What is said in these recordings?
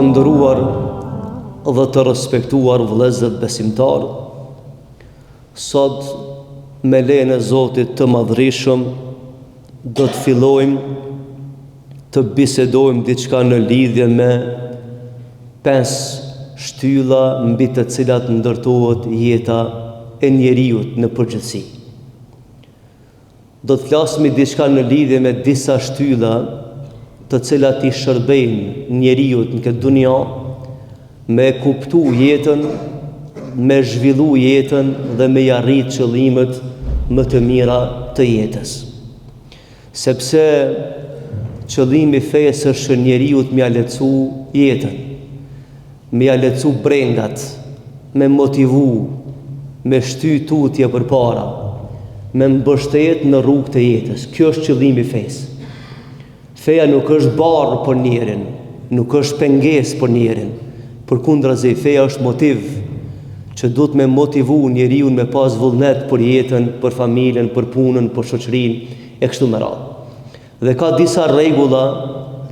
Të nderuar dhe të respektuar vëllezër besimtarë, sot me lejen e Zotit të Madhërishëm do të fillojmë të bisedojmë diçka në lidhje me pesë shtylla mbi të cilat ndërtohet jeta e njeriut në përgjithësi. Do të flasmi diçka në lidhje me disa shtylla të cilat i shërbejnë njeriut në këtë dunja me e kuptu jetën, me zhvillu jetën dhe me i arrit qëllimet më të mira të jetës. Sepse qëllimi i fesë është që njeriut me ia lehtësu jetën, me ia lehtësu brengat, me motivu, me shty tutje përpara, me mbështet në rrugë të jetës. Kjo është qëllimi i fesë. Feja nuk është barrë për njerin, nuk është pengesë për njerin. Përkundrazi, feja është motiv që duhet me motivu njeriun me pas vullnet për jetën, për familjen, për punën, për shoqërinë e kështu me radhë. Dhe ka disa rregulla,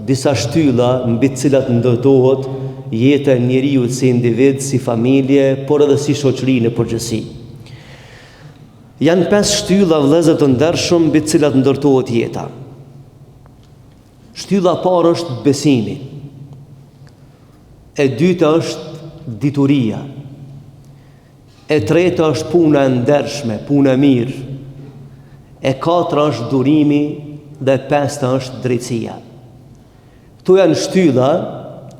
disa shtylla mbi të cilat ndërtohet jeta e njeriut si individ, si familje, por edhe si shoqëri në përgjithësi. Janë pesë shtylla vëllezër të ndershëm mbi të cilat ndërtohet jeta. Shtylla e parë është besimi. E dyta është dituria. E treta është puna e ndershme, puna e mirë. E katra është durimi dhe e pesta është drejtësia. Këto janë shtylla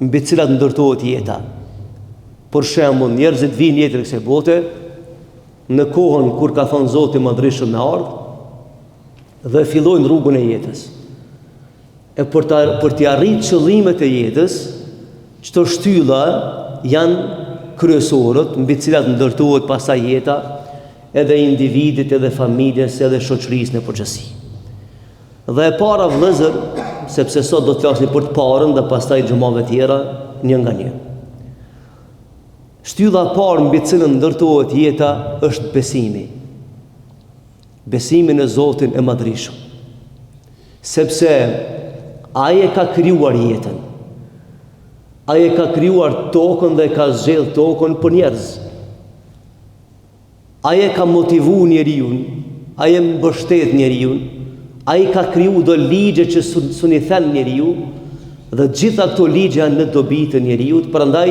mbi të cilat ndërtohet jeta. Për shembull, njerëzit vijnë në jetën e kësaj bote në kohën kur ka thënë Zoti i Madhërishëm me ardh dhe fillojnë rrugën e jetës. E për ta për t'i arrit qëllimet e jetës, qëto shtylla janë kryesorët mbi të cilat ndërtohet pastaj jeta edhe individit, edhe familjes, edhe shoqërisë në përgjithësi. Dhe e para vëllezër, sepse sot do të flasim për të parën dhe pastaj xhumave tjera një nga një. Shtylla e parë mbi të cilën ndërtohet jeta është besimi. Besimi në Zotin e Madhërishëm. Sepse Ai e ka krijuar jetën. Ai e ka krijuar tokën dhe e ka zgjedh tokën për njerëz. Ai e ka motivu njeriun, ai e mbështet njeriun, ai ka kriju do ligje që s'un i then njeriu, dhe gjitha këto ligje janë në dobi të njeriut, prandaj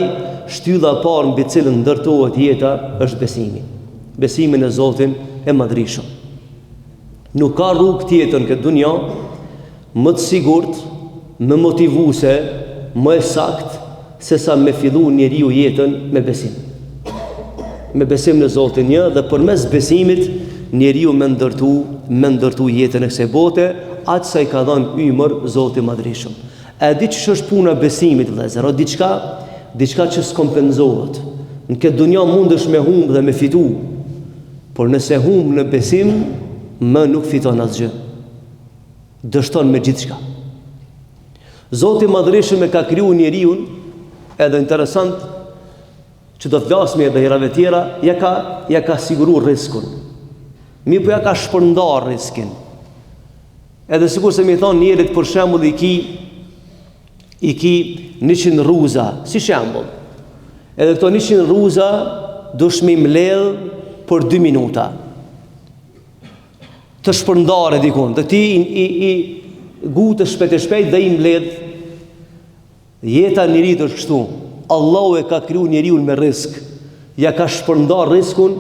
shtylla e parë mbi cilën ndërtohet jeta është besimi. Besimi në Zotin e Madhërishëm. Nuk ka rrugë tjetër në këtë dunja më të sigurt, më motivuese, më e saktë sesa me fillu njeriu jetën me besim. Me besim në Zotin një dhe përmes besimit njeriu me ndërtu, me ndërtu jetën e kësaj bote, aq sa i ka dhënë ymër Zoti i Madhërishëm. E di qysh është puna e besimit vëllezër, o diçka, diçka që s'kompenzohet. Në këtë dunja mundesh me humb dhe me fitu, por nëse humb në besim, më nuk fiton asgjë. Dështon me gjithçka. Zoti i Madhërishëm e ka kriju njeriun, edhe interesant që do të flasmi edhe herave tjera, ja ka, ja ka siguru rriskun. Mirëpo ja ka shpërndarë rriskin. Edhe sikurse me i thonë njerit për shembull i ki i ki 100 rruza, si shembull. Edhe këto 100 rruza dush me i mbledh për 2 minuta. Të shpërndare dikun, dhe ti i, i, i gutesh shpejt e shpejt dhe i mbledh Jeta e njerit është kështu. Allahu e ka kriju njeriun me rrisk. Ja ka shpërnda rriskun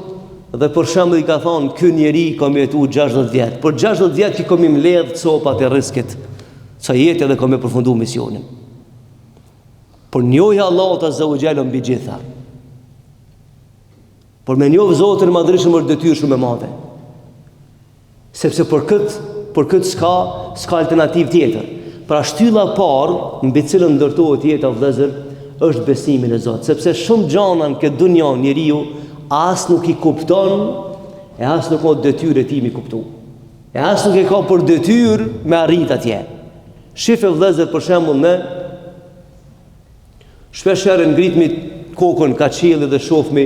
dhe për shembull i ka thonë ky njeri ka me jetu 60 vjet. Për 60 vjet ky ka me mbledh copat e rriskit. Sa jetë edhe ka me përfundu misionin. Por njohja e Allahut azza wa jalla mbi gjitha. Por me njoh Zotin e Madhërishëm është detyrë shumë e madhe. Sepse për këtë, për këtë s'ka, s'ka alternativë tjetër. Pra shtylla e parë mbi cilën ndërtohet jeta vëllezër është besimi në Zot, sepse shumë gjana në këtë dunja njeriu as nuk i kupton e as nuk ka detyrë e tij m'i kuptu. E as nuk e ka për detyrë me arrit atje. Shife vëllezër për shembull ne Shpesh herë ngritmi kokën ka qielli dhe shofmi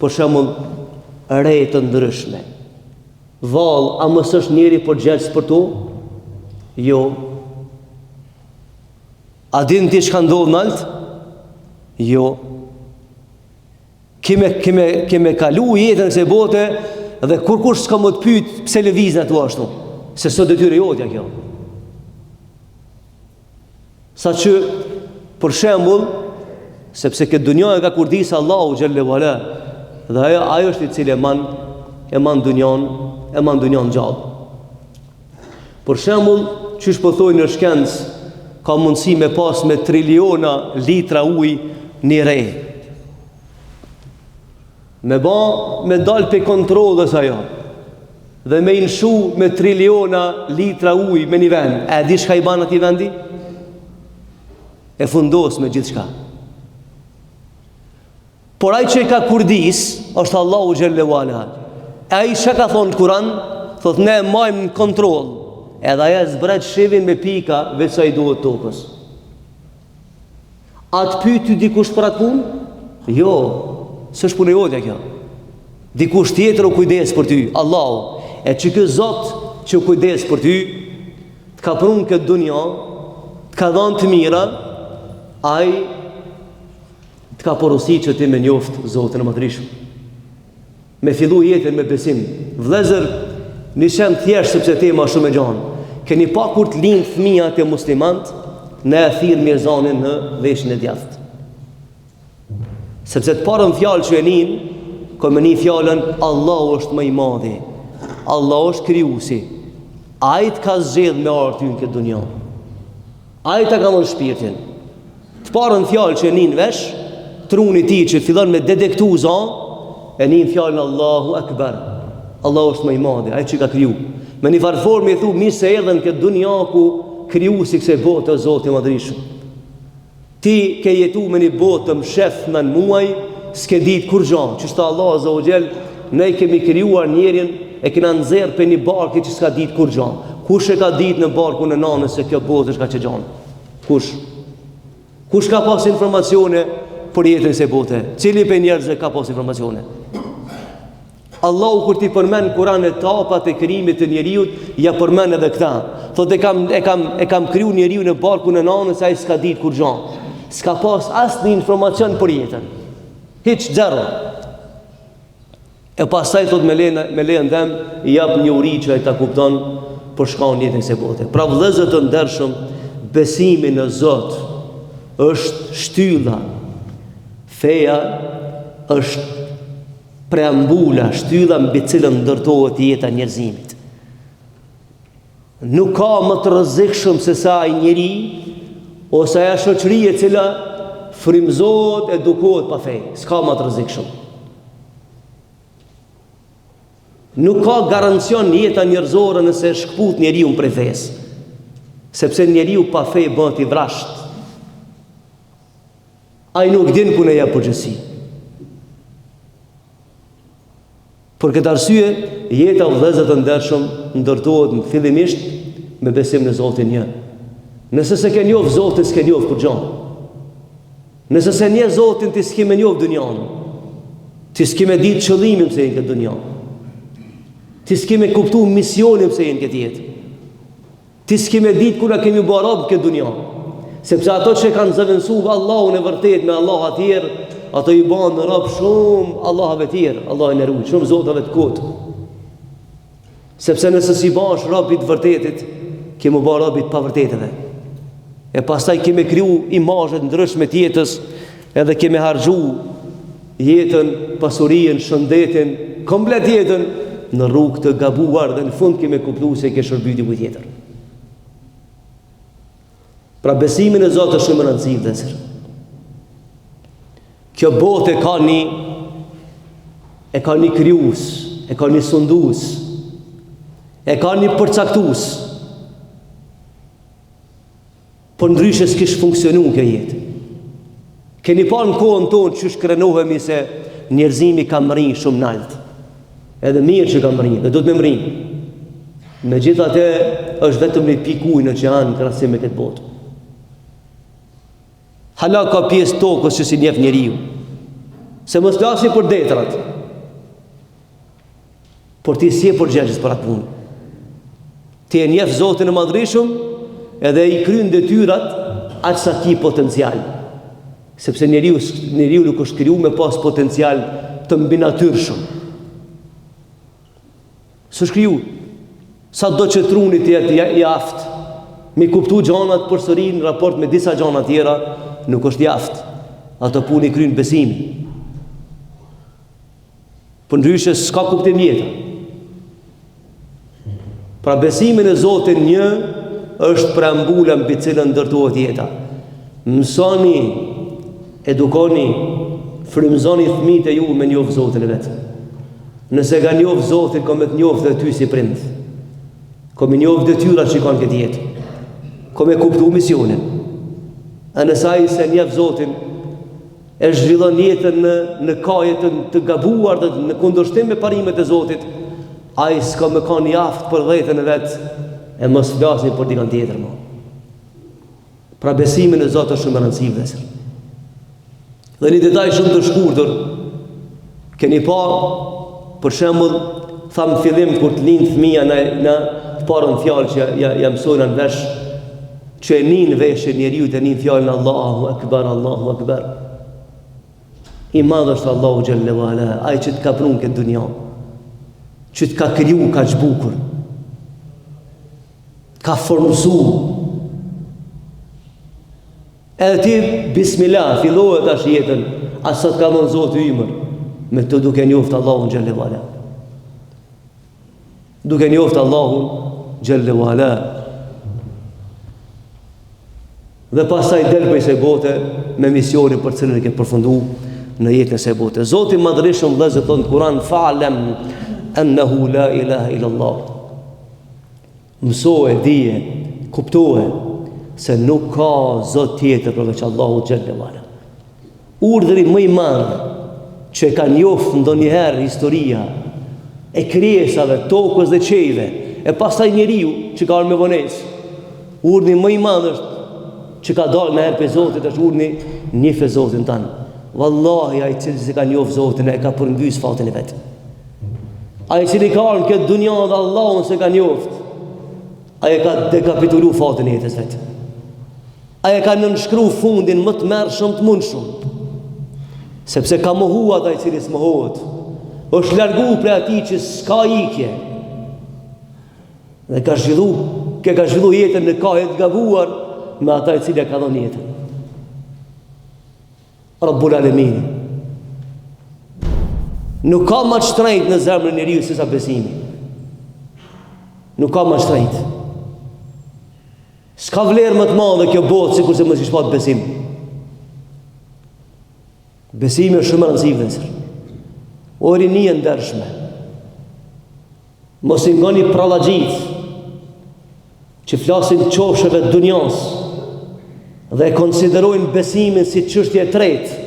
për shembull re të ndryshme. Vallë, a mos është njeri përgjegjës për to? Jo. A din ti çka ndodh nalt? Jo. Ke me, ke me, ke me kalu jetën e kësaj bote dhe kurkush s'ka me të pyt pse lëviz aty ashtu. Se s'o detyrë jotja kjo. Saqë, për shembull, sepse këtë dunja e ka kurdis Allahu xhelle ve ala, dhe ajo, ajo është i cili e man, e man dunjan, e man dunjan gjallë. Për shembull, qysh po thojnë në shkencë, ka mundësi me pas me triliona litra ujë një re. Me ba, me dal prej kontrollës ajo, dhe me i lshu me triliona litra ujë me një vend, e di çka i ban atij vendi? E fundos me gjithçka. Por ai që e ka kurdis është Allahu xhelle ve ala. E ai çka ka thonë në Kur'an, thotë ne e majmë në kontroll. Edhe ajo e zbret shivin me pika veç sa i duhet tokës. A të pyet ty dikush për atë punë? Jo, s'është punë jotja kjo. Dikush tjetër u kujdes për ty, Allahu. E që ky Zot që u kujdes për ty, të ka pru në këtë dunja, të ka dhanë të mira, ai Të ka porosit që ti me njoft Zotin e Madhërishëm. Me fillu jetën me besim. Vëllezër, një send thjesht sepse tema shumë e gjanë. Keni pa kur të lind fëmija te muslimant, ne e thirrmi ezanin në veshin e djathtë. Sepse të parën fjalë që e nin, ka me ni fjalën Allahu është më i madhi. Allahu është krijuesi. Ai të ka zgjedh me ardh ty në këtë dunja. Ai ta ka dhënë shpirtin. Të parën fjalë që e nin vesh, truni i tij që fillon me detektu za, e nin fjalën Allahu Akbar. Allahu është më i madhi, ai që ka kriju. Me një farë forme i thu, mirë se erdhe në këtë dunja ku krijuesi i kësaj bote o Zoti i Madhërishëm. Ti ke jetu me një botë të mshef në muaj, s'ke ditë kurgjo, qysh tha Allahu azze ve xhel, ne kemi krijuar njerin e kena nxjerr prej një barki që s'ka ditë kurgjo. Kush e ka ditë në barkun e nanës se kjo botë është kaq e gjanë? Kush? Kush ka pas informacione për jetën e kësaj bote? Cili prej njerëzve ka pas informacione? Allahu kur t'i përmend Kur'an etapat e krijimit të njeriut, ja përmend edhe këta. Thotë e kam e kam e kam kriju njeriun në barkun e nanës, ai s'ka ditë kurgjo. S'ka pas asnjë informacion për jetën. Hiç zero. E pastaj thot me lejen me lejen tem i jap njohuri që ai ta kupton për çka në jetën e kësaj bote. Pra vëllezër të ndershëm, besimi në Zot është shtylla. Feja është preambula, shtylla mbi cilën ndërtohet jeta e njerëzimit. Nuk ka më të rrezikshëm se sa ai njeri ose ajo shoqëri e cila frymëzohet, edukohet pa fe. S'ka më të rrezikshëm. Nuk ka garancion jeta njerëzore nëse e shkëput njeriun prej fesë. Sepse njeriu pa fe bëhet i vrazhdë. Ai nuk din ku me jep përgjegjësi. Për këtë arsye, jeta vëllezër të ndershëm ndërtohet në fillimisht me besim në Zotin një. Nëse s'e ke njoft Zotin, s'ke njoft kurgjo. Nëse s'e njeh Zotin, ti s'ke me njoft dynjanë. Ti s'ke me ditë qëllimin pse je në këtë dynja. Ti s'ke me kuptu misionin pse je në këtë jetë. Ti s'ke me ditë kur na kemi ba rob këtë dunja. Sepse ato që kanë zëvendësu Allahun e vërtet me Allaha tjerë, ato i banë rob shumë Allahave tjerë, Allahu na rujt, shumë zotave të kotë. Sepse nëse s'i bash rob i të vërtetit, ke m'u ba rob i të pavërtetëve. E pastaj ke me kriju imazhe të ndryshme të jetës, edhe ke me harxhu jetën, pasurinë, shëndetin, komplet jetën në rrugë të gabuar dhe në fund ke me kuptu se i ke shërby dikujt tjetër. Pra besimi në Zot është shumë me rëndësi, vëllezër. Kjo botë e ka një e ka një krijues, e ka një sundues, e ka një përcaktues. Përndryshe s'kish funksionu kjo jetë. Keni pa në kohën tonë qysh krenohemi se njerëzimi ka mrri shumë nalt. Edhe mirë që ka mrri, dhe duhet me mrri. Megjithatë është vetëm një pikë ujë në oqean në krahasim me këtë botë. Hala ka pjesë tokës që s'i njef njeriu. Se mos flasim për detrat. Por ti s'je përgjegjës për atë punë. Ti e njef Zotin e Madhërishëm edhe i kryen detyrat aq sa ki potencial. Sepse njeriu, njeriu nuk është kriju me pas potencial të mbinatyrshëm. S'është kriju. Sado që truni të jetë i aftë, me i kuptu gjanat përsëri në raport me disa gjana tjera, nuk është i aftë. Ato punë i kryn besimi. Përndryshe s'ka kuptim jeta. Pra besimi në Zotin një është preambula mbi cilën ndërtohet jeta. Mësoni, edukoni, frymëzoni fëmijët e ju me njoft Zotin e vet. Nëse ka njoft Zotin, ka me të njoft dhe ty si prind. Ka me njoft detyrat që ka në këtë jetë. Ka me kuptu misionin. E nëse ai s'e njef Zotin, e zhvillon jetën në në kaje të, të gabuar dhe në kundërshtim me parimet e Zotit, ai s'ka me kanë i aftë për veten e vet, e mos flasim për dikën tjetër më. Pra besimi në Zot është shumë e rëndësishme vëllezër. Dhe një detaj shumë të shkurtër, keni pa, për shembull, thamë fillim kur të lind fëmija në, në të parën fjalë që ja, ja mësojnë në vesh, që e nin veshi i njeriut e nin fjalën Allahu Akbar, Allahu Akbar. I madh është Allahu xhelle ve ala, ai që të ka pru në këtë dunja, që të ka kriju kaq bukur, të ka formësu. Edhe ti, bismillah, filloje tash jetën, aq sa të ka dhënë Zoti ymër, me të duke njoft Allahun xhelle ve ala. Duke njoft Allahun xhelle ve ala. Dhe pastaj del prej kësaj bote me misionin për cilën e ke përfundu në jetën e kësaj bote. Zoti i madhërishëm vëllezër thotë në Kur'an fa'lam annahu la ilaha illa Allah. Mësoje, dije, kuptoje se nuk ka zot tjetër përveç Allahut xhelle ve ala. Urdhri më i madh që e ka njoft ndonjëherë historia e krijesave, tokës dhe qiejve, e pastaj njeriu që ka ardhur me vonesë. Urdhri më i madh është që ka dalë najherë prej Zotit është urdhri njife Zotin tan. Vallahi ai i cili s'e ka njoft Zotin e ka përmbys fatin e vet. Ai i cili ka ardhur në këtë dunja dhe Allahun s'e ka njoft, ai e ka dekapitulu fatin e jetës vet. Ai e ka nënshkru fundin më të tmerrshëm të mundshëm. Sepse ka mohu ata i cili s'mohohet. është largu prej atij që s'ka ikje. Dhe ka zhvillu, ke ka zhvillu jetën në kahe të gabuar me ata i cili e ka dhonë jetën. Rabbul Alemin. Nuk ka ma të shtrenjtë në zemrën e njeriut sesa besimi. Nuk ka ma të shtrenjtë. S'ka vlerë më të madhe kjo botë sikurse mos kish pat besim. Besimi është shumë me rëndësi vëllezër. O rini e ndershme. Mos i ngoni prallagjitë që flasin qosheve të dunjas dhe e konsiderojnë besimin si çështje e tretë.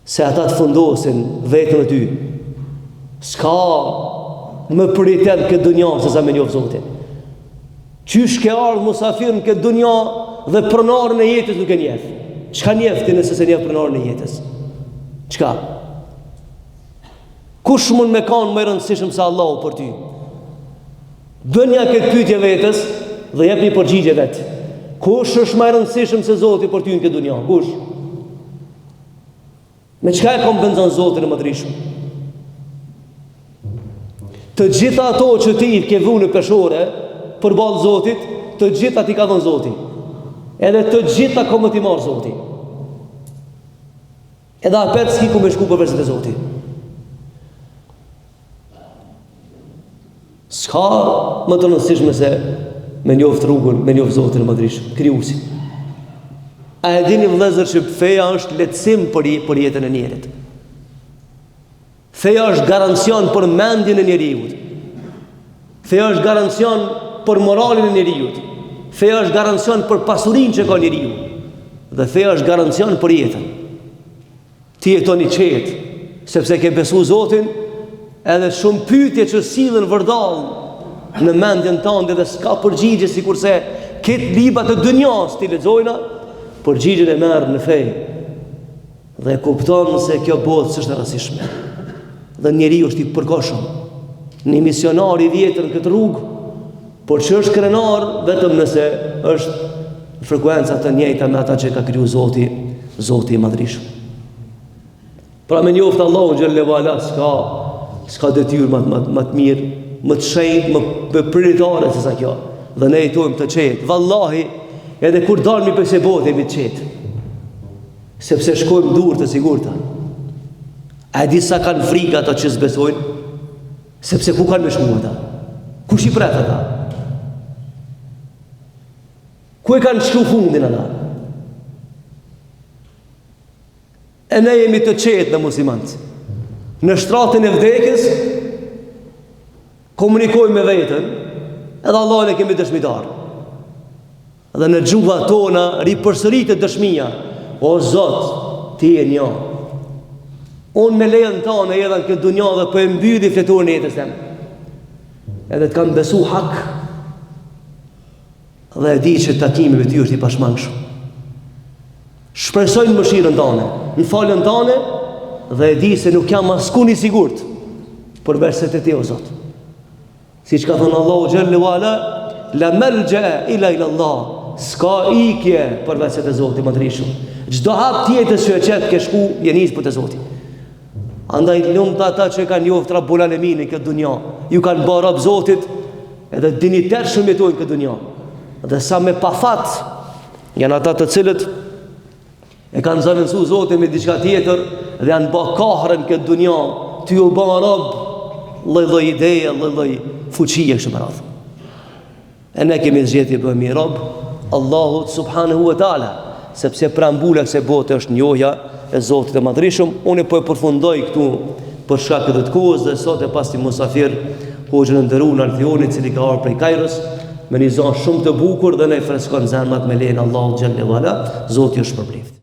Se ata të fundosin veten e ty. S'ka më prioritet në këtë dunja se sa me njoft Zotin. Qysh ke ardhë musafir në këtë dunja dhe pronarin e jetës nuk e njef. Çka njef ti nëse s'e njef pronarin e jetës? Çka? Kush mund me kanë më i rëndësishëm se Allahu për ty? Bënja këtë pyetje vetes dhe jepni përgjigje vetë. Kush është më i rëndësishëm se Zoti për ty në këtë dunja? Kush? Me çka e kompenzon Zotin e Madhërishëm? Të gjitha ato që ti i ke vu në peshore përballë Zotit, të gjitha t'i ka dhënë Zoti. Edhe të gjitha ka me t'i marrë Zoti. Edhe apet s'ki ku me shku përveç te Zoti. S'ka më të rëndësishme se me njoft rrugën, me njoft Zotin e Madhërishëm, Krijuesin. A e dini vëllezër që feja është lehtësim për, për jetën e njerit? Feja është garancion për mendjen e njeriut. Feja është garancion për moralin e njeriut. Feja është garancion për pasurinë që ka njeriu. Dhe feja është garancion për jetën. Ti jeton i qetë, sepse ke besu Zotin, edhe shumë pyetje që sillen vërdallë në mendjen tënde dhe s'ka përgjigje sikurse krejt librat e dynjas t'i lexojna, përgjigjen e merr në fe. Dhe e kupton se kjo botë s'është e rëndësishme. Dhe njeriu është i përkohshëm. Një misionar i vjetër në këtë rrugë, por që është krenar vetëm nëse është. në frekuenca të njëjta me ata që ka kriju Zoti, Zoti i Madhërishëm. Pra me njoftë Allahun xhelle ve ala s'ka s'ka detyrë më më më të mirë, më të shenjtë, më, më prioritare se sa kjo. Dhe ne jetojmë të qetë. Vallahi, edhe kur dalmi prej kësaj bote jemi të qetë. Sepse shkojmë n'durë të sigurta. A e di sa kanë frikë ata që s'besojnë? Sepse ku kanë me shku ata? Kush i pret ata? Ku e kanë shkru fundin ata? E ne jemi të qetë ne muslimant. Në shtratin e vdekjes, komunikojmë me veten, edhe Allahun e kemi dëshmitar. Dhe në gjuha tona ripërsëritet dëshmia, o Zot, ti je një. Unë me lejen tane erdha në këtë dunja dhe po e mbylli fletoren e jetës tem. Edhe të kam besu hak, dhe e di që takimi me ty është i pashmangshëm. Shpresoj në mëshirën tane, në faljen tane dhe e di se nuk jam askun i sigurt përveç se te ti o Zot. Siç ka thënë Allahu xhelle ve ala, la melxhea illa ila Allah. S'ka ikje përveç se te Zoti i Madhërishëm. Çdo hap tjetër që e qet ke shku, je nis për te Zoti. Andaj lumtë ata që kanë njoftë Rabbul Alemin në këtë dunja, ju kanë ba rob Zotit edhe dinjitetshëm jetojnë në këtë dunja. Dhe sa me pafat Janë ata të cilët e kanë zavendësu Zotin me diçka tjetër dhe janë ba kahre në këtë dunja, tu u ba rob, lloj-lloj ideje, lloj-lloj fuqie kështu me radhë. E ne kemi zgjedhë të bëhemi rob Allahut subhanahu wa taala, sepse preambula e kësaj bote është njohja e Zotit të Madhërishëm. Unë po e përfundoj këtu për shkak edhe të kohës dhe sot e pashë musafir hoxhën e nderuar Alfionin, i cili ka ardhur prej Kajros, Me një za shumë të bukur dhe na i freskon zemrat me lejen e Allahut xhelle ve ala, Zoti ju shpërbleftë.